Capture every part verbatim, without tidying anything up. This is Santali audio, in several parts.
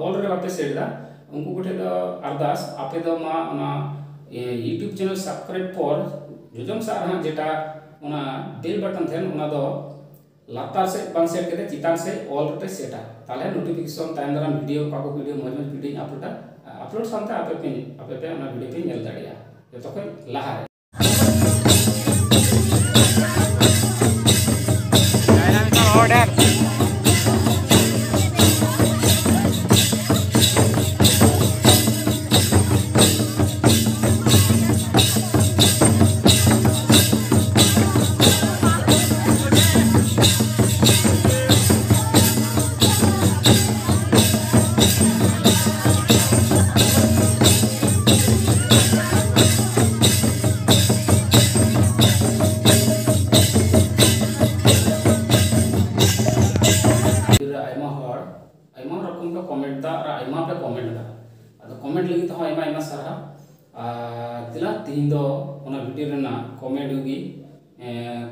ᱚᱞ ᱨᱮ ᱵᱟᱯᱮ ᱥᱮᱴ ᱮᱫᱟ, ᱩᱱᱠᱩ ᱠᱚᱴᱷᱮᱱ ᱫᱚ ᱟᱨᱫᱟᱥ, ᱟᱯᱮ ᱫᱚ ᱢᱟ ᱚᱱᱟ, ᱮ, YouTube channel subscribe ᱯᱚᱨ ᱡᱚᱡᱚᱢ ᱥᱮᱫ ᱨᱮᱦᱟᱸᱜ ᱡᱮᱴᱟ ᱚᱱᱟ bell button ᱛᱟᱦᱮᱱ, ᱚᱱᱟ ᱫᱚ ᱞᱟᱛᱟᱨ ᱥᱮᱫ ᱵᱟᱝ ᱥᱮᱴ ᱠᱟᱛᱮ ᱪᱮᱛᱟᱱ ᱥᱮᱫ ᱚᱞ ᱨᱮᱯᱮ ᱥᱮᱴᱟ᱾ ᱛᱟᱦᱚᱞᱮ notification ᱛᱟᱭᱚᱢ ᱫᱟᱨᱟᱢ ᱵᱷᱤᱰᱤᱭᱳ, ᱚᱠᱟ ᱠᱚ ᱵᱷᱤᱰᱤᱭᱳ ᱢᱚᱡᱽ ᱢᱚᱡᱽ ᱵᱷᱤᱰᱤᱭᱳᱧ ᱟᱯᱞᱳᱰᱟ, ᱟᱯᱞᱳᱰ ᱥᱟᱶᱛᱮ ᱟᱯᱮ ᱯᱮ, ᱟᱯᱮ ᱯᱮ ᱚᱱᱟ ᱵᱷᱤᱰᱤᱭᱳ ᱯᱮ ᱧᱮᱞ ᱫᱟᱲᱮᱭᱟᱜᱼᱟ ᱡᱚᱛᱚ ᱠᱷᱚᱱ ᱞᱟᱦᱟ ᱨᱮ᱾ ᱟᱭᱢᱟ ᱦᱚᱲ ᱟᱭᱢᱟ ᱨᱚᱠᱚᱢ ᱯᱮ ᱠᱚᱢᱮᱱᱴ ᱫᱟ ᱟᱨ ᱟᱭᱢᱟ ᱯᱮ ᱠᱚᱢᱮᱱᱴ ᱫᱟ᱾ ᱟᱫᱚ ᱠᱚᱢᱮᱱᱴ ᱞᱟᱹᱜᱤᱫ ᱛᱮᱦᱚᱸ ᱟᱭᱢᱟ ᱟᱭᱢᱟ ᱥᱟᱨᱦᱟᱣ᱾ ᱟᱨ ᱫᱮᱞᱟ, ᱛᱤᱦᱤᱧ ᱫᱚ ᱚᱱᱟ ᱵᱷᱤᱰᱤᱭᱳ ᱨᱮᱱᱟᱜ ᱠᱚᱢᱮᱱᱴ ᱜᱮ, ᱮᱸ,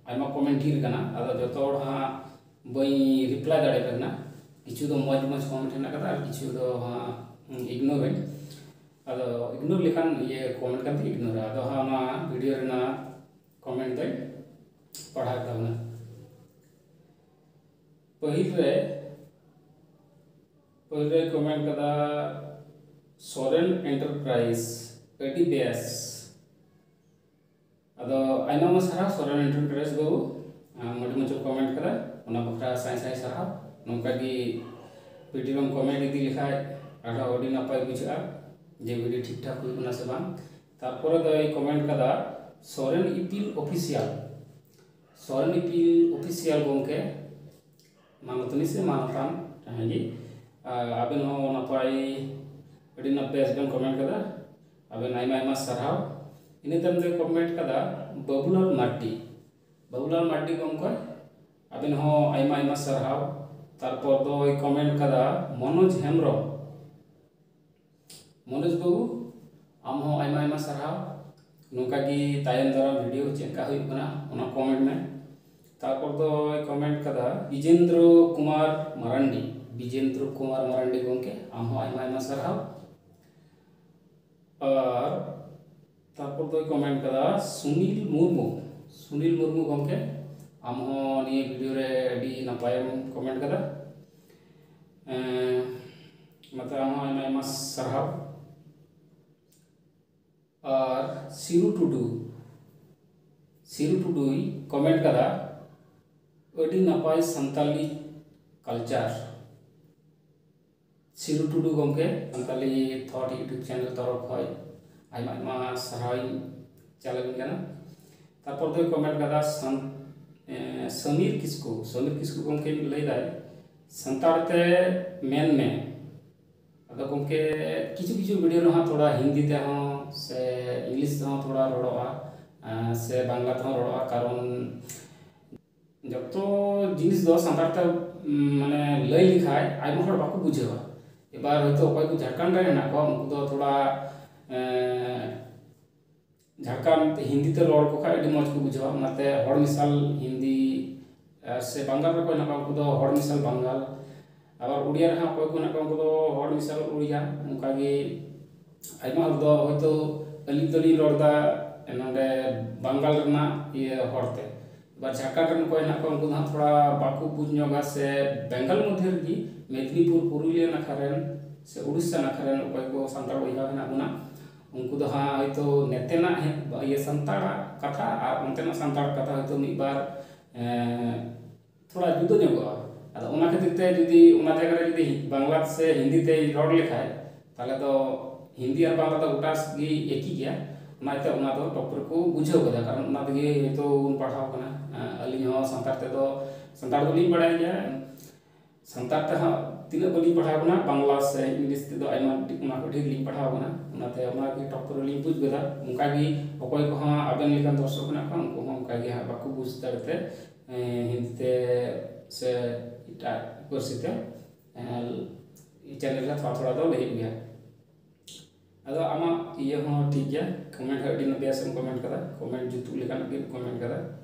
ᱟᱭᱢᱟ ᱠᱚᱢᱮᱱᱴ ᱰᱷᱮᱨ ᱠᱟᱱᱟ, ᱟᱫᱚ ᱡᱚᱛᱚ ᱦᱚᱲ ᱦᱟᱸᱜ ᱵᱟᱹᱧ ᱨᱤᱯᱞᱟᱭ ᱫᱟᱲᱮᱭᱟᱜ ᱠᱟᱱᱟ᱾ ᱠᱤᱪᱷᱩ ᱫᱚ ᱢᱚᱡᱽ ᱢᱚᱡᱽ ᱠᱚᱢᱮᱱᱴ ᱦᱮᱱᱟᱜ ᱠᱟᱫᱟ ᱟᱨ ᱠᱤᱪᱷᱩ ᱫᱚ ᱦᱟᱸᱜ ᱤᱜᱱᱳᱨ ᱟᱹᱧ᱾ ᱟᱫᱚ ᱤᱜᱱᱳᱨ ᱞᱮᱠᱷᱟᱱ ᱤᱭᱟᱹ ᱠᱚᱢᱮᱱᱴ ᱠᱟᱛᱮ ᱤᱜᱱᱳᱨᱟ᱾ ᱟᱫᱚ ᱦᱟᱸᱜ ᱚᱱᱟ ᱵᱷᱤᱰᱤᱭᱳ ᱨᱮᱱᱟᱜ ᱠᱚᱢᱮᱱᱴ ᱫᱚᱧ ᱯᱟᱲᱦᱟᱣ ᱛᱟᱵᱚᱱᱟ᱾ ᱯᱟᱹᱦᱤᱞ ᱨᱮ, ᱯᱟᱹᱦᱤᱞ ᱨᱮ ᱠᱚᱢᱮᱱᱴ ᱠᱟᱫᱟ ᱥᱚᱨᱮᱱ ᱮᱱᱴᱟᱨᱯᱨᱟᱭᱤᱡᱽ, ᱟᱹᱰᱤ ᱵᱮᱥ᱾ ᱟᱫᱚ ᱟᱭᱢᱟ ᱟᱭᱢᱟ ᱥᱟᱨᱦᱟᱣ ᱥᱚᱨᱮᱱ ᱮᱱᱴᱟᱨᱯᱨᱟᱭᱤᱡᱽ ᱵᱟᱹᱵᱩ, ᱟᱢ ᱟᱹᱰᱤ ᱢᱚᱡᱽ ᱮᱢ ᱠᱚᱢᱮᱱᱴ ᱠᱟᱫᱟ, ᱚᱱᱟ ᱵᱟᱠᱷᱨᱟ ᱥᱟᱭ ᱥᱟᱭ ᱥᱟᱨᱦᱟᱣ᱾ ᱱᱚᱝᱠᱟ ᱜᱮ ᱵᱷᱤᱰᱤᱭᱳ ᱮᱢ ᱠᱚᱢᱮᱱᱴ ᱤᱫᱤ ᱞᱮᱠᱷᱟᱡ ᱟᱨᱦᱚᱸ ᱟᱹᱰᱤ ᱱᱟᱯᱟᱭ ᱵᱩᱡᱷᱟᱹᱜᱼᱟ ᱡᱮ ᱵᱷᱤᱰᱤᱭᱳ ᱴᱷᱤᱠ ᱴᱷᱟᱠ ᱦᱩᱭᱩᱜ ᱠᱟᱱᱟ ᱥᱮ ᱵᱟᱝ᱾ ᱛᱟᱨᱯᱚᱨᱮ ᱫᱚᱭ ᱠᱚᱢᱮᱱᱴ ᱠᱟᱫᱟ ᱥᱚᱨᱮᱱ ᱤᱯᱤᱞ ᱚᱯᱷᱤᱥᱤᱭᱟᱞ᱾ ᱥᱚᱨᱮᱱ ᱤᱯᱤᱞ ᱚᱯᱷᱤᱥᱤᱭᱟᱞ ᱜᱚᱢᱠᱮ, ᱢᱟᱱᱚᱛᱟᱱᱤ ᱥᱮ ᱢᱟᱱᱚᱛᱟᱱ ᱡᱟᱦᱟᱸᱭ ᱜᱮ, ᱟᱨ ᱟᱵᱮᱱ ᱦᱚᱸ ᱱᱟᱯᱟᱭ, ᱟᱹᱰᱤ ᱱᱟᱯᱟᱭ ᱵᱮᱥ ᱵᱮᱱ ᱠᱚᱢᱮᱱᱴ ᱠᱟᱫᱟ᱾ ᱟᱵᱮᱱ ᱟᱭᱢᱟ ᱟᱭᱢᱟ ᱥᱟᱨᱦᱟᱣ᱾ ᱤᱱᱟᱹ ᱛᱟᱭᱚᱢ ᱫᱚᱭ ᱠᱚᱢᱮᱱᱴ ᱠᱟᱫᱟ ᱵᱟᱹᱵᱩᱞᱟᱞ ᱢᱟᱨᱰᱤ᱾ ᱵᱟᱹᱵᱩᱞᱟᱞ ᱢᱟᱨᱰᱤ ᱜᱚᱢᱠᱮ, ᱟᱵᱮᱱ ᱦᱚᱸ ᱟᱭᱢᱟ ᱟᱭᱢᱟ ᱥᱟᱨᱦᱟᱣ᱾ ᱛᱟᱨᱯᱚᱨ ᱫᱚᱭ ᱠᱚᱢᱮᱱᱴ ᱠᱟᱫᱟ ᱢᱚᱱᱳᱡᱽ ᱦᱮᱢᱵᱨᱚᱢ᱾ ᱢᱚᱱᱳᱡᱽ ᱵᱟᱹᱵᱩ, ᱟᱢ ᱦᱚᱸ ᱟᱭᱢᱟ ᱟᱭᱢᱟ ᱥᱟᱨᱦᱟᱣ᱾ ᱱᱚᱝᱠᱟ ᱜᱮ ᱛᱟᱭᱚᱢ ᱫᱟᱨᱟᱢ ᱵᱷᱤᱰᱤᱭᱳ ᱪᱮᱫ ᱞᱮᱠᱟ ᱦᱩᱭᱩᱜ ᱠᱟᱱᱟ, ᱚᱱᱟ ᱠᱚᱢᱮᱱᱴ ᱢᱮ᱾ ᱛᱟᱨᱯᱚᱨ ᱫᱚᱭ ᱠᱚᱢᱮᱱᱴ ᱠᱟᱫᱟ ᱵᱤᱡᱮᱱᱫᱨᱚ ᱠᱩᱢᱟᱨ ᱢᱟᱨᱟᱱᱰᱤ, ᱵᱤᱡᱮᱱᱫᱨᱚ ᱠᱩᱢᱟᱨ ᱢᱟᱨᱟᱱᱰᱤ ᱜᱚᱢᱠᱮ, ᱟᱢ ᱦᱚᱸ ᱟᱭᱢᱟ ᱟᱭᱢᱟ ᱥᱟᱨᱦᱟᱣ᱾ ᱟᱨ ᱛᱟᱨᱯᱚᱨ ᱫᱚᱭ ᱠᱚᱢᱮᱱᱴ ᱠᱟᱫᱟ ᱥᱩᱱᱤᱞ ᱢᱩᱨᱢᱩ᱾ ᱥᱩᱱᱤᱞ ᱢᱩᱨᱢᱩ ᱜᱚᱢᱠᱮ, ᱟᱢ ᱦᱚᱸ ᱱᱤᱭᱟᱹ ᱵᱷᱤᱰᱤᱭᱳ ᱨᱮ ᱟᱹᱰᱤ ᱱᱟᱯᱟᱭᱮᱢ ᱠᱚᱢᱮᱱᱴ ᱠᱟᱫᱟ᱾ ᱮᱸ, ᱚᱱᱟᱛᱮ ᱟᱢ ᱦᱚᱸ ᱟᱭᱢᱟ ᱟᱭᱢᱟ ᱥᱟᱨᱦᱟᱣ᱾ ᱟᱨ ᱥᱤᱨᱩ ᱴᱩᱰᱩ, ᱥᱤᱨᱩ ᱴᱩᱰᱩᱭ ᱠᱚᱢᱮᱱᱴ ᱠᱟᱫᱟ, "ᱟᱹᱰᱤ ᱱᱟᱯᱟᱭ ᱥᱟᱱᱛᱟᱞᱤ ᱠᱟᱞᱪᱟᱨ᱾" ᱥᱤᱨᱩ ᱴᱩᱰᱩ ᱜᱚᱢᱠᱮ, ᱥᱟᱱᱛᱟᱞᱤ ᱛᱷᱚᱴ YouTube ᱪᱮᱱᱮᱞ ᱛᱚᱨᱚᱯ ᱠᱷᱚᱱ ᱟᱭᱢᱟ ᱟᱭᱢᱟ ᱥᱟᱨᱦᱟᱣᱤᱧ ᱪᱟᱞᱟᱵᱤᱱ ᱠᱟᱱᱟ᱾ ᱛᱟᱨᱯᱚᱨ ᱫᱚᱭ ᱠᱚᱢᱮᱱᱴ ᱠᱟᱫᱟ ᱥᱟᱱ-, ᱮ, ᱥᱚᱢᱤᱨ ᱠᱤᱥᱠᱩ᱾ ᱥᱚᱢᱤᱨ ᱠᱤᱥᱠᱩ ᱜᱚᱢᱠᱮ ᱞᱟᱹᱭᱫᱟᱭ, "ᱥᱟᱱᱛᱟᱲ ᱛᱮ ᱢᱮᱱ ᱢᱮ᱾" ᱟᱫᱚ ᱜᱚᱢᱠᱮ, ᱠᱤᱪᱷᱩ ᱠᱤᱪᱷᱩ ᱵᱷᱤᱰᱤᱭᱳ ᱨᱮᱦᱚᱸ ᱛᱷᱚᱲᱟ ᱦᱤᱱᱫᱤ ᱛᱮᱦᱚᱸ ᱥᱮ ᱤᱝᱞᱤᱥ ᱛᱮᱦᱚᱸ ᱛᱷᱚᱲᱟ ᱨᱚᱲᱚᱜᱼᱟ, ᱮ, ᱥᱮ ᱵᱟᱝᱞᱟ ᱛᱮᱦᱚᱸ ᱨᱚᱲᱚᱜᱼᱟ, ᱠᱟᱨᱚᱱ ᱡᱚᱛᱚ ᱡᱤᱱᱤᱥ ᱫᱚ ᱥᱟᱱᱛᱟᱲ ᱛᱮ, ᱩᱢ, ᱢᱟᱱᱮ ᱞᱟᱹᱭ ᱞᱮᱠᱷᱟᱡ ᱟᱭᱢᱟ ᱦᱚᱲ ᱵᱟᱠᱚ ᱵᱩᱡᱷᱟᱹᱣᱟ᱾ ᱮᱵᱟᱨ ᱦᱚᱭᱛᱳ ᱚᱠᱚᱭ ᱠᱚ ᱡᱷᱟᱲᱠᱷᱚᱸᱰ ᱨᱮ ᱦᱮᱱᱟᱜ ᱠᱚᱣᱟ, ᱩᱱᱠᱩ ᱫᱚ ᱛᱷᱚᱲᱟ, ᱮᱸ, ᱡᱷᱟᱲᱠᱷᱚᱸᱰ ᱦᱤᱱᱫᱤ ᱛᱮ ᱨᱚᱲ ᱠᱚ ᱠᱷᱟᱡ ᱟᱹᱰᱤ ᱢᱚᱡᱽ ᱠᱚ ᱵᱩᱡᱷᱟᱹᱣᱟ, ᱚᱱᱟᱛᱮ ᱦᱚᱲ ᱢᱮᱥᱟᱞ ᱦᱤᱱᱫᱤ, ᱟᱨ ᱥᱮ ᱵᱟᱝᱜᱟᱞ ᱨᱮ ᱚᱠᱚᱭ ᱦᱮᱱᱟᱜ ᱠᱚᱣᱟ, ᱩᱱᱠᱩ ᱫᱚ ᱦᱚᱲ ᱢᱮᱥᱟᱞ ᱵᱟᱝᱜᱟᱞ᱾ ᱟᱵᱟᱨ ᱩᱲᱤᱭᱟ ᱨᱮᱦᱚᱸ ᱚᱠᱚᱭ ᱠᱚ ᱦᱮᱱᱟᱜ ᱠᱚᱣᱟ, ᱩᱱᱠᱩ ᱫᱚ ᱦᱚᱲ ᱢᱮᱥᱟᱞ ᱩᱲᱤᱭᱟ᱾ ᱚᱱᱠᱟᱜᱮ ᱟᱭᱢᱟ ᱦᱚᱲ ᱫᱚ ᱦᱚᱭᱛᱳ ᱟᱹᱞᱤᱧ ᱫᱚᱞᱤᱧ ᱨᱚᱲ ᱮᱫᱟ ᱱᱚᱰᱮ ᱵᱟᱝᱜᱟᱞ ᱨᱮᱱᱟᱜ ᱤᱭᱟᱹ ᱦᱚᱲᱛᱮ, ᱟᱵᱟᱨ ᱡᱷᱟᱲᱠᱷᱚᱸᱰ ᱨᱮᱱ ᱚᱠᱚᱭ ᱦᱮᱱᱟᱜ ᱠᱚᱣᱟ, ᱩᱱᱠᱩ ᱫᱚ ᱦᱟᱸᱜ ᱛᱷᱚᱲᱟ ᱵᱟᱠᱚ ᱵᱩᱡᱽ ᱧᱚᱜᱟ, ᱥᱮ ᱵᱮᱝᱜᱟᱞ ᱢᱚᱫᱽᱫᱷᱮ ᱨᱮᱜᱮ ᱢᱮᱫᱽᱱᱤᱯᱩᱨ ᱯᱩᱨᱩᱞᱤᱭᱟᱹ ᱱᱟᱠᱷᱟ ᱨᱮᱱ ᱥᱮ ᱩᱲᱤᱥᱥᱟ ᱱᱟᱠᱷᱟ ᱨᱮᱱ ᱚᱠᱚᱭ ᱠᱚ ᱥᱟᱱᱛᱟᱲ ᱵᱚᱭᱦᱟ ᱦᱮᱱᱟᱜ ᱵᱚᱱᱟ, ᱩᱱᱠᱩ ᱫᱚ ᱦᱟᱸᱜ ᱦᱚᱭᱛᱳ ᱱᱮᱛᱮᱱᱟᱜ ᱦᱮ-, ᱤᱭᱟᱹ ᱥᱟᱱᱛᱟᱲᱟᱜ ᱠᱟᱛᱷᱟ ᱟᱨ ᱚᱱᱛᱮᱱᱟᱜ ᱥᱟᱱᱛᱟᱲ ᱠᱟᱛᱷᱟ ᱦᱚᱭᱛᱳ ᱢᱤᱫ ᱵᱟᱨ, ᱮᱸ, ᱛᱷᱚᱲᱟ ᱡᱩᱫᱟᱹ ᱧᱚᱜᱚᱜᱼᱟ᱾ ᱟᱫᱚ ᱚᱱᱟ ᱠᱷᱟᱹᱛᱤᱨ ᱛᱮ ᱡᱩᱫᱤ ᱚᱱᱟ ᱡᱟᱭᱜᱟ ᱨᱮ ᱡᱩᱫᱤ ᱵᱟᱝᱞᱟ ᱥᱮ ᱦᱤᱱᱫᱤ ᱛᱮ ᱨᱚᱲ ᱞᱮᱠᱷᱟᱡ, ᱛᱟᱦᱚᱞᱮ ᱫᱚ ᱦᱤᱱᱫᱤ ᱟᱨ ᱵᱟᱝᱞᱟ ᱫᱚ ᱜᱚᱴᱟ ᱜᱮ ᱮᱠᱤ ᱜᱮᱭᱟ᱾ ᱚᱱᱟᱛᱮ ᱚᱱᱟ ᱫᱚ ᱴᱚᱯ ᱨᱮᱠᱚ ᱵᱩᱡᱷᱟᱹᱣ ᱠᱟᱫᱟ, ᱠᱟᱨᱚᱱ ᱚᱱᱟ ᱛᱮᱜᱮ ᱦᱚᱭᱛᱳ ᱵᱚᱱ ᱯᱟᱲᱦᱟᱣ ᱠᱟᱱᱟ᱾ ᱟᱹᱞᱤᱧ ᱦᱚᱸ ᱥᱟᱱᱛᱟᱲ ᱛᱮᱫᱚ, ᱥᱟᱱᱛᱟᱲ ᱫᱚᱞᱤᱧ ᱵᱟᱲᱟᱭ ᱜᱮᱭᱟ, ᱥᱟᱱᱛᱟᱲ ᱛᱮ ᱦᱟᱸᱜ ᱛᱤᱱᱟᱹᱜ ᱵᱟᱹᱞᱤᱧ ᱯᱟᱲᱦᱟᱣ ᱠᱟᱱᱟ, ᱵᱟᱝᱞᱟ ᱥᱮ ᱤᱝᱞᱤᱥ ᱛᱮᱫᱚ ᱟᱭᱢᱟ ᱰᱷᱮ-, ᱚᱱᱟ ᱠᱚ ᱰᱷᱮᱨ ᱞᱤᱧ ᱯᱟᱲᱦᱟᱣ ᱠᱟᱱᱟ᱾ ᱚᱱᱟᱛᱮ ᱚᱱᱟ ᱜᱮ ᱴᱚᱯ ᱨᱮᱞᱤᱧ ᱵᱩᱡᱽ ᱠᱮᱫᱟ᱾ ᱚᱱᱠᱟ ᱜᱮ ᱚᱠᱚᱭ ᱠᱚᱦᱚᱸ ᱟᱵᱮᱱ ᱞᱮᱠᱟᱱ ᱫᱚᱨᱥᱚᱠ ᱢᱮᱱᱟᱜ ᱠᱚᱣᱟ, ᱩᱱᱠᱩ ᱦᱚᱸ ᱚᱱᱠᱟ ᱜᱮ ᱦᱟᱸᱜ ᱵᱟᱠᱚ ᱵᱩᱡᱽ ᱫᱟᱲᱮ ᱛᱮ, ᱮᱸ, ᱦᱤᱱᱫᱤ ᱛᱮ ᱥᱮ ᱮᱴᱟᱜ ᱯᱟᱹᱨᱥᱤ ᱛᱮ, ᱮᱸ, ᱪᱮᱱᱮᱞ ᱨᱮ ᱛᱷᱚᱲᱟ ᱛᱷᱚᱲᱟ ᱫᱚ ᱞᱟᱹᱭ ᱦᱩᱭᱩᱜ ᱜᱮᱭᱟ᱾ ᱟᱫᱚ ᱟᱢᱟᱜ ᱤᱭᱟᱹ ᱦᱚᱸ ᱴᱷᱤᱠ ᱜᱮᱭᱟ, ᱠᱚᱢᱮᱱᱴ ᱦᱚᱸ ᱟᱹᱰᱤ ᱵᱮᱥ ᱮᱢ ᱠᱚᱢᱮᱱᱴ ᱠᱟᱫᱟ, ᱠᱚᱢᱮᱱᱴ ᱡᱩᱛᱩᱜ ᱞᱮᱠᱟᱱᱟᱜ ᱜᱮᱢ ᱠᱚᱢᱮᱱᱴ ᱠᱟᱫᱟ᱾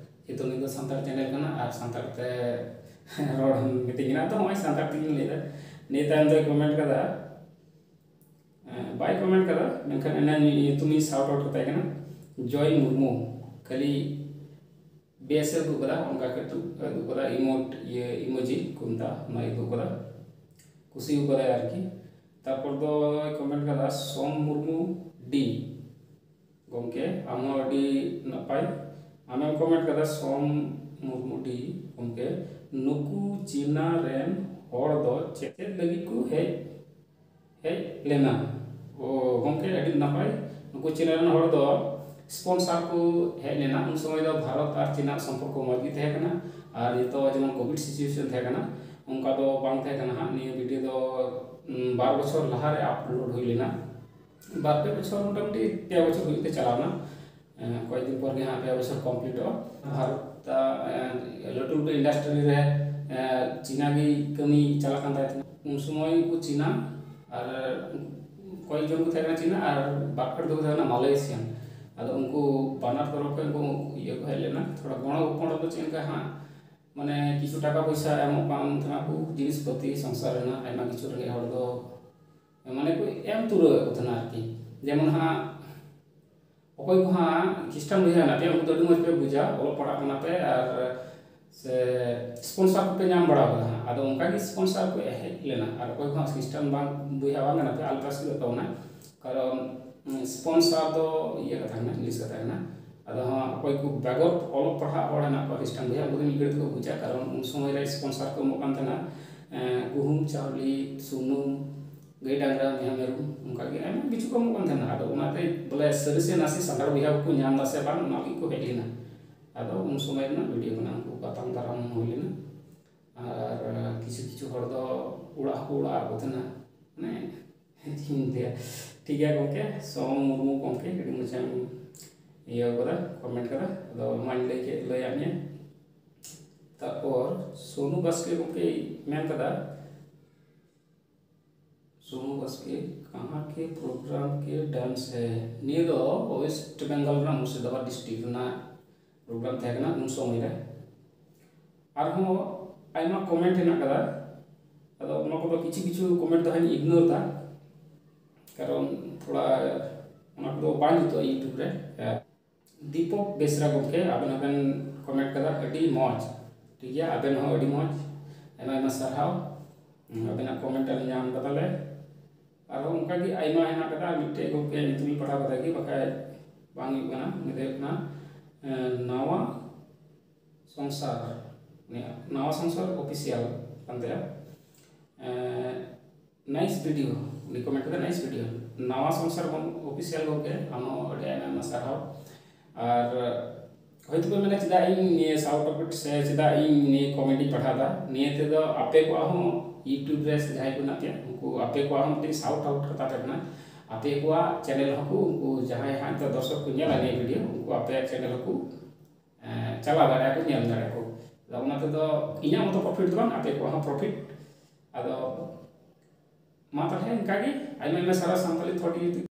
ᱡᱮᱦᱮᱛᱩ ᱱᱤᱭᱟᱹ ᱫᱚ ᱥᱟᱱᱛᱟᱲ ᱪᱮᱱᱮᱞ ᱠᱟᱱᱟ ᱟᱨ ᱥᱟᱱᱛᱟᱲ ᱛᱮ ᱨᱚᱲ ᱢᱤᱛᱟᱹᱧ ᱠᱟᱱᱟ᱾ ᱟᱫᱚ ᱱᱚᱜᱼᱚᱭ ᱥᱟᱱᱛᱟᱲ ᱛᱮᱜᱤᱧ ᱞᱟᱹᱭᱫᱟ᱾ ᱱᱤᱭᱟᱹ ᱛᱟᱭᱚᱢ ᱫᱚᱭ ᱠᱚᱢᱮᱱᱴ ᱠᱟᱫᱟ, ᱵᱟᱭ ᱠᱚᱢᱮᱱᱴ ᱠᱟᱫᱟ, ᱢᱮᱱᱠᱷᱟᱱ ᱮᱱᱟ ᱧᱩᱛᱩᱢᱤᱧ ᱥᱟᱣᱩᱴ ᱟᱣᱩᱴ ᱠᱟᱛᱟᱭ ᱠᱟᱱᱟ, ᱡᱚᱭ ᱢᱩᱨᱢᱩ᱾ ᱠᱷᱟᱹᱞᱤ ᱵᱮᱥ ᱮ ᱩᱫᱩᱜ ᱠᱟᱫᱟ, ᱚᱱᱠᱟ ᱠᱟᱹᱴᱩᱵ ᱮ ᱩᱫᱩᱜ ᱠᱟᱫᱟ, ᱤᱢᱳᱴ, ᱤᱭᱟᱹ, ᱤᱢᱳᱡᱤ ᱠᱚ ᱢᱮᱛᱟᱜᱼᱟ, ᱚᱱᱟ ᱩᱫᱩᱜ ᱠᱟᱫᱟ, ᱠᱩᱥᱤ ᱠᱟᱫᱟᱭ ᱟᱨᱠᱤ᱾ ᱛᱟᱨᱯᱚᱨ ᱫᱚᱭ ᱠᱚᱢᱮᱱᱴ ᱠᱟᱫᱟ ᱥᱚᱢ ᱢᱩᱨᱢᱩ ᱰᱤ, ᱜᱚᱢᱠᱮ ᱟᱢ ᱦᱚᱸ ᱟᱹᱰᱤ ᱱᱟᱯᱟᱭ᱾ ᱟᱢᱮᱢ ᱠᱚᱢᱮᱱᱴ ᱠᱟᱫᱟ ᱥᱚᱢ ᱢᱩᱨᱢᱩ ᱰᱤ, ᱜᱚᱢᱠᱮ ᱱᱩᱠᱩ ᱪᱤᱱᱟ ᱨᱮᱱ ᱦᱚᱲ ᱫᱚ ᱪᱮᱫ ᱞᱟᱹᱜᱤᱫ ᱠᱚ ᱦᱮᱡ ᱦᱮᱡ ᱞᱮᱱᱟ? ᱚ ᱜᱚᱢᱠᱮ, ᱟᱹᱰᱤ ᱱᱟᱯᱟᱭ᱾ ᱱᱩᱠᱩ ᱪᱤᱱᱟ ᱨᱮᱱ ᱦᱚᱲ ᱫᱚ ᱥᱯᱚᱱᱥᱟᱨ ᱠᱚ ᱦᱮᱡ ᱞᱮᱱᱟ᱾ ᱩᱱ ᱥᱚᱢᱚᱭ ᱫᱚ ᱵᱷᱟᱨᱚᱛ ᱟᱨ ᱪᱤᱱᱟ ᱥᱚᱢᱯᱚᱨᱠᱚ ᱢᱚᱡᱽ ᱜᱮ ᱛᱟᱦᱮᱸ ᱠᱟᱱᱟ, ᱟᱨ ᱱᱤᱛᱚᱜ ᱡᱮᱢᱚᱱ ᱠᱳᱵᱷᱤᱰ ᱥᱤᱪᱩᱭᱮᱥᱚᱱ ᱛᱟᱦᱮᱸ ᱠᱟᱱᱟ, ᱚᱱᱠᱟ ᱫᱚ ᱵᱟᱝ ᱛᱟᱦᱮᱸ ᱠᱟᱱᱟ ᱦᱟᱸᱜ᱾ ᱱᱤᱭᱟᱹ ᱵᱷᱤᱰᱤᱭᱳ ᱫᱚ, ᱩᱢ, ᱵᱟᱨ ᱵᱚᱪᱷᱚᱨ ᱞᱟᱦᱟᱨᱮ ᱟᱯᱞᱳᱰ ᱦᱩᱭ ᱞᱮᱱᱟ᱾ ᱵᱟᱨ ᱯᱮ ᱵᱚᱪᱷᱚᱨ, ᱢᱚᱴᱟᱢᱩᱴᱤ ᱯᱮ ᱵᱚᱪᱷᱚᱨ ᱦᱩᱭᱩᱜ ᱛᱮ ᱪᱟᱞᱟᱣ ᱮᱱᱟ᱾ ᱮᱸ, ᱠᱚᱭᱮᱠ ᱫᱤᱱ ᱯᱚᱨ ᱜᱮ ᱦᱟᱸᱜ ᱯᱮ ᱵᱚᱪᱷᱚᱨ ᱠᱚᱢᱯᱞᱤᱴᱚᱜᱼᱟ᱾ ᱵᱷᱟᱨᱚᱛ, ᱮᱸ, ᱞᱟᱹᱴᱩ ᱞᱟᱹᱴᱩ ᱤᱱᱰᱟᱥᱴᱨᱤ ᱨᱮ, ᱮᱸ, ᱪᱤᱱᱟ ᱜᱮ ᱠᱟᱹᱢᱤ ᱪᱟᱞᱟᱜ ᱠᱟᱱ ᱛᱟᱦᱮᱸ ᱠᱟᱱᱟ᱾ ᱩᱱ ᱥᱚᱢᱚᱭ ᱩᱱᱠᱩ ᱪᱤᱱᱟ ᱟᱨ ᱠᱚᱭᱮᱠ ᱡᱚᱱ ᱠᱚ ᱛᱟᱦᱮᱸ ᱠᱟᱱᱟ ᱪᱤᱱᱟ, ᱟᱨ ᱵᱟᱨ ᱯᱮ ᱦᱚᱲ ᱫᱚᱠᱚ ᱛᱟᱦᱮᱸ ᱠᱟᱱᱟ ᱢᱟᱞᱚᱭᱮᱥᱤᱭᱟᱱ᱾ ᱟᱫᱚ ᱩᱱᱠᱩ ᱵᱟᱱᱟᱨ ᱛᱚᱨᱚᱯ ᱠᱷᱚᱱ ᱩᱱᱠᱩ ᱤᱭᱟᱹ ᱠᱚ ᱦᱮᱡ ᱞᱮᱱᱟ᱾ ᱛᱷᱚᱲᱟ ᱜᱚᱲᱚ ᱜᱚᱯᱚᱲᱚ ᱫᱚ ᱪᱮᱫ ᱞᱮᱠᱟ ᱦᱟᱸᱜ, ᱢᱟᱱᱮ ᱠᱤᱪᱷᱩ ᱴᱟᱠᱟ ᱯᱚᱭᱥᱟ ᱮᱢᱚᱜ ᱠᱟᱱ ᱛᱟᱦᱮᱱᱟ ᱠᱚ, ᱡᱤᱱᱤᱥ ᱯᱟᱹᱛᱤ, ᱥᱚᱝᱥᱟᱨ ᱨᱮᱱᱟᱜ ᱟᱭᱢᱟ ᱠᱤᱪᱷᱩ ᱨᱮᱸᱜᱮᱡ ᱦᱚᱲ ᱫᱚ ᱢᱟᱱᱮ ᱠᱚ ᱮᱢ ᱛᱩᱨᱟᱹᱣᱮᱫ ᱠᱚ ᱛᱟᱦᱮᱱᱟ ᱟᱨᱠᱤ᱾ ᱡᱮᱢᱚᱱ ᱦᱟᱸᱜ ᱚᱠᱚᱭ ᱠᱚ ᱦᱟᱸᱜ ᱠᱷᱨᱤᱥᱴᱟᱱ ᱵᱚᱭᱦᱟ ᱦᱮᱱᱟᱜ ᱯᱮᱭᱟ, ᱩᱱᱠᱩ ᱫᱚ ᱟᱹᱰᱤ ᱢᱚᱡᱽ ᱯᱮ ᱵᱩᱡᱟ, ᱚᱞᱚᱜ ᱯᱟᱲᱦᱟᱜ ᱠᱟᱱᱟ ᱯᱮ ᱟᱨ ᱥᱮ ᱥᱯᱚᱱᱥᱟᱨ ᱠᱚᱯᱮ ᱧᱟᱢ ᱵᱟᱲᱟ ᱠᱟᱫᱟ ᱦᱟᱸᱜ᱾ ᱟᱫᱚ ᱚᱱᱠᱟ ᱜᱮ ᱥᱯᱚᱱᱥᱟᱨ ᱠᱚ ᱦᱮᱡ ᱞᱮᱱᱟ᱾ ᱟᱨ ᱚᱠᱚᱭ ᱠᱚ ᱦᱟᱸᱜ ᱠᱷᱨᱤᱥᱴᱟᱱ ᱵᱟᱝ, ᱵᱚᱭᱦᱟ ᱵᱟᱝ ᱠᱟᱱᱟ ᱯᱮ, ᱟᱞᱮ ᱯᱟᱥᱮ ᱫᱚ ᱛᱟᱵᱚᱱᱟ, ᱠᱟᱨᱚᱱ, ᱩᱸ, ᱥᱯᱚᱱᱥᱟᱨ ᱫᱚ ᱤᱭᱟᱹ ᱠᱟᱛᱷᱟ ᱠᱟᱱᱟ, ᱤᱝᱞᱤᱥ ᱠᱟᱛᱷᱟ ᱠᱟᱱᱟ᱾ ᱟᱫᱚ ᱦᱟᱸᱜ ᱚᱠᱚᱭ ᱠᱚ ᱵᱮᱜᱚᱨ ᱚᱞᱚᱜ ᱯᱟᱲᱦᱟᱜ ᱦᱚᱲ ᱦᱮᱱᱟᱜ ᱠᱚᱣᱟ ᱠᱷᱨᱤᱥᱴᱟᱱ ᱵᱚᱭᱦᱟ, ᱩᱱᱠᱩ ᱫᱚ ᱢᱤᱫ ᱜᱷᱟᱹᱲᱤᱡ ᱛᱮᱠᱚ ᱵᱩᱡᱟ, ᱠᱟᱨᱚᱱ ᱩᱱ ᱥᱚᱢᱚᱭ ᱨᱮ ᱥᱯᱚᱱᱥᱟᱨ ᱠᱚ ᱮᱢᱚᱜ ᱠᱟᱱ ᱛᱟᱦᱮᱱᱟ, ᱮᱸ, ᱜᱩᱦᱩᱢ, ᱪᱟᱣᱞᱮ, ᱥᱩᱱᱩᱢ, ᱜᱟᱹᱭ ᱰᱟᱝᱨᱟ, ᱢᱤᱦᱩ ᱢᱮᱨᱚᱢ, ᱚᱱᱠᱟ ᱜᱮ ᱟᱭᱢᱟ ᱠᱤᱪᱷᱩ ᱠᱚ ᱮᱢᱚᱜ ᱠᱟᱱ ᱛᱟᱦᱮᱱᱟ᱾ ᱟᱫᱚ ᱚᱱᱟᱛᱮ ᱵᱚᱞᱮ ᱥᱟᱹᱨᱤ ᱥᱮ ᱱᱟᱥᱮ ᱥᱟᱱᱛᱟᱲ ᱵᱚᱭᱦᱟ ᱠᱚᱠᱚ ᱧᱟᱢ ᱮᱫᱟ ᱥᱮ ᱵᱟᱝ, ᱚᱱᱟ ᱞᱟᱹᱜᱤᱫ ᱠᱚ ᱦᱮᱡ ᱞᱮᱱᱟ᱾ ᱟᱫᱚ ᱩᱱ ᱥᱚᱢᱚᱭ ᱨᱮᱱᱟᱜ ᱵᱷᱤᱰᱤᱭᱳ ᱠᱟᱱᱟ, ᱩᱱᱠᱩ ᱠᱚ ᱟᱛᱟᱝ ᱫᱟᱨᱟᱢ ᱦᱩᱭ ᱞᱮᱱᱟ᱾ ᱟᱨ ᱠᱤᱪᱷᱩ ᱠᱤᱪᱷᱩ ᱦᱚᱲ ᱫᱚ ᱚᱲᱟᱜ ᱦᱚᱸᱠᱚ ᱚᱲᱟᱜ ᱟᱠᱚ ᱛᱟᱦᱮᱱᱟ, ᱢᱟᱱᱮ ᱪᱮᱫ ᱤᱧ ᱞᱟᱹᱭᱟ᱾ ᱴᱷᱤᱠ ᱜᱮᱭᱟ ᱜᱚᱢᱠᱮ, ᱥᱚᱢ ᱢᱩᱨᱢᱩ ᱜᱚᱢᱠᱮ, ᱟᱹᱰᱤ ᱢᱚᱡᱽ ᱮᱢ ᱤᱭᱟᱹ ᱠᱟᱫᱟ, ᱠᱚᱢᱮᱱᱴ ᱠᱟᱫᱟ᱾ ᱟᱫᱚ ᱢᱟᱧ ᱞᱟᱹᱭ ᱠᱮᱫ, ᱞᱟᱹᱭᱟᱫ ᱢᱮᱭᱟ᱾ ᱛᱟᱨᱯᱚᱨ ᱥᱳᱱᱩ ᱵᱟᱥᱠᱮ ᱜᱚᱢᱠᱮᱭ ᱢᱮᱱ ᱠᱟᱫᱟ, ᱥᱳᱱᱩ ᱵᱟᱥᱠᱮ, ᱠᱟᱦᱟᱸ ᱠᱮ ᱯᱨᱳᱜᱨᱟᱢ ᱠᱮ ᱰᱟᱱᱥ ᱦᱮ? ᱱᱤᱭᱟᱹ ᱫᱚ ᱳᱭᱮᱥᱴ ᱵᱮᱝᱜᱚᱞ ᱨᱮᱱᱟᱜ ᱢᱩᱨᱥᱤᱫᱟᱵᱟᱫᱽ ᱰᱤᱥᱴᱨᱤᱠᱴ ᱨᱮᱱᱟᱜ ᱯᱨᱳᱜᱨᱟᱢ ᱛᱟᱦᱮᱸ ᱠᱟᱱᱟ ᱩᱱ ᱥᱚᱢᱚᱭ ᱨᱮ᱾ ᱟᱨᱦᱚᱸ ᱟᱭᱢᱟ ᱠᱚᱢᱮᱱᱴ ᱦᱮᱱᱟᱜ ᱠᱟᱫᱟ᱾ ᱟᱫᱚ ᱚᱱᱟ ᱠᱚᱫᱚ ᱠᱤᱪᱷᱩ ᱠᱤᱪᱷᱩ ᱠᱚᱢᱮᱱᱴ ᱫᱚ ᱦᱟᱸᱜ ᱤᱧ ᱤᱜᱱᱳᱨ ᱫᱟ, ᱠᱟᱨᱚᱱ ᱛᱷᱚᱲᱟ ᱚᱱᱟ ᱠᱚᱫᱚ ᱵᱟᱝ ᱡᱩᱛᱩᱜᱼᱟ ᱤᱭᱩᱴᱩᱵᱽ ᱨᱮ᱾ ᱫᱤᱯᱚᱠ ᱵᱮᱥᱨᱟ ᱜᱚᱢᱠᱮ, ᱟᱵᱮᱱ ᱦᱚᱸᱵᱮᱱ ᱠᱚᱢᱮᱱᱴ ᱠᱟᱫᱟ, ᱟᱹᱰᱤ ᱢᱚᱡᱽ᱾ ᱴᱷᱤᱠ ᱜᱮᱭᱟ, ᱟᱵᱮᱱ ᱦᱚᱸ ᱟᱹᱰᱤ ᱢᱚᱡᱽ, ᱟᱭᱢᱟ ᱟᱭᱢᱟ ᱥᱟᱨᱦᱟᱣ᱾ ᱟᱵᱮᱱᱟᱜ ᱠᱚᱢᱮᱱᱴ ᱟᱞᱮ ᱧᱟᱢ ᱠᱟᱫᱟᱞᱮ᱾ ᱟᱨᱦᱚᱸ ᱚᱱᱠᱟᱜᱮ ᱟᱭᱢᱟ ᱦᱮᱱᱟᱜ ᱠᱟᱫᱟ, ᱢᱤᱫᱴᱮᱡ ᱜᱚᱢᱠᱮ ᱧᱩᱛᱩᱢᱤᱧ ᱯᱟᱲᱦᱟᱣ ᱠᱟᱫᱟ ᱜᱮ, ᱵᱟᱠᱷᱟᱡ ᱵᱟᱝ ᱦᱩᱭᱩᱜ ᱠᱟᱱᱟ᱾ ᱩᱱᱤ ᱫᱚ ᱦᱩᱭᱩᱜ ᱠᱟᱱᱟ, ᱮᱸ, ᱱᱟᱣᱟ ᱥᱚᱝᱥᱟᱨ, ᱩᱱᱤᱭᱟᱜ ᱱᱟᱣᱟ ᱥᱚᱝᱥᱟᱨ ᱚᱯᱷᱤᱥᱤᱭᱟᱞ ᱠᱟᱱ ᱛᱟᱭᱟ᱾ ᱮᱸ, ᱱᱟᱭᱤᱥ ᱵᱷᱤᱰᱤᱭᱳ, ᱩᱱᱤ ᱠᱚ ᱢᱮᱱ ᱠᱮᱫᱟ, "ᱱᱟᱭᱤᱥ ᱵᱷᱤᱰᱤᱭᱳ, ᱱᱟᱣᱟ ᱥᱚᱝᱥᱟᱨ ᱚᱯᱷᱤᱥᱤᱭᱟᱞ ᱜᱚᱢᱠᱮ, ᱟᱢ ᱦᱚᱸ ᱟᱹᱰᱤ ᱟᱭᱢᱟ ᱟᱭᱢᱟ ᱥᱟᱨᱦᱟᱣ᱾ ᱟᱨ ᱦᱚᱭᱛᱳ ᱯᱮ ᱢᱮᱱᱟ, ᱪᱮᱫᱟᱜ ᱤᱧ ᱱᱤᱭᱟᱹ ᱥᱟᱣᱩᱴ ᱟᱣᱩᱴ ᱥᱮ ᱪᱮᱫᱟᱜ ᱤᱧ ᱱᱤᱭᱟᱹ ᱠᱚᱢᱮᱰᱤᱧ ᱯᱟᱲᱦᱟᱣ ᱮᱫᱟ?" ᱱᱤᱭᱟᱹ ᱛᱮᱫᱚ ᱟᱯᱮ ᱠᱚᱣᱟᱜ ᱦᱚᱸ, ᱤᱭᱩᱴᱩᱵᱽ ᱨᱮ ᱥᱮ ᱡᱟᱦᱟᱸᱭ ᱠᱚ ᱢᱮᱱᱟᱜ ᱯᱮᱭᱟ, ᱩᱱᱠᱩ ᱟᱯᱮ ᱠᱚᱣᱟᱜ ᱦᱚᱸ ᱢᱤᱫᱴᱤᱡ ᱥᱟᱣᱩᱴ ᱟᱣᱩᱴ ᱠᱟᱛᱷᱟ ᱯᱮ ᱢᱮᱱᱟ, ᱟᱯᱮ ᱠᱚᱣᱟᱜ ᱪᱮᱱᱮᱞ ᱦᱚᱸᱠᱚ, ᱩᱱᱠᱩ ᱡᱟᱦᱟᱸᱭ ᱦᱟᱸᱜ ᱱᱤᱛᱚᱜ ᱫᱚᱨᱥᱚᱠ ᱠᱚ ᱧᱮᱞᱟ ᱱᱤᱭᱟᱹ ᱵᱷᱤᱰᱤᱭᱳ, ᱩᱱᱠᱩ ᱟᱯᱮᱭᱟᱜ ᱪᱮᱱᱮᱞ ᱦᱚᱸᱠᱚ ᱮᱸ, ᱪᱟᱞᱟᱣ ᱫᱟᱲᱮᱭᱟᱜᱼᱟ ᱠᱚ, ᱧᱮᱞ ᱫᱟᱲᱮᱭᱟᱜᱼᱟ ᱠᱚ᱾ ᱟᱫᱚ ᱚᱱᱟ ᱛᱮᱫᱚ ᱤᱧᱟᱹᱜ ᱢᱚᱛᱚ ᱯᱨᱚᱯᱷᱤᱴ ᱫᱚ ᱵᱟᱝ, ᱟᱯᱮ ᱠᱚᱣᱟᱜ ᱦᱚᱸ ᱯᱨᱚᱯᱷᱤᱴ᱾ ᱟᱫᱚ ᱢᱟ ᱛᱟᱦᱞᱮ ᱤᱱᱠᱟᱜᱮ, ᱟᱭᱢᱟ ᱟᱭᱢᱟ ᱥᱟᱨᱦᱟᱣ ᱥᱟᱱᱛᱟᱲᱤ ᱛᱷᱚᱴ ᱤᱭᱩᱴᱩᱵᱽ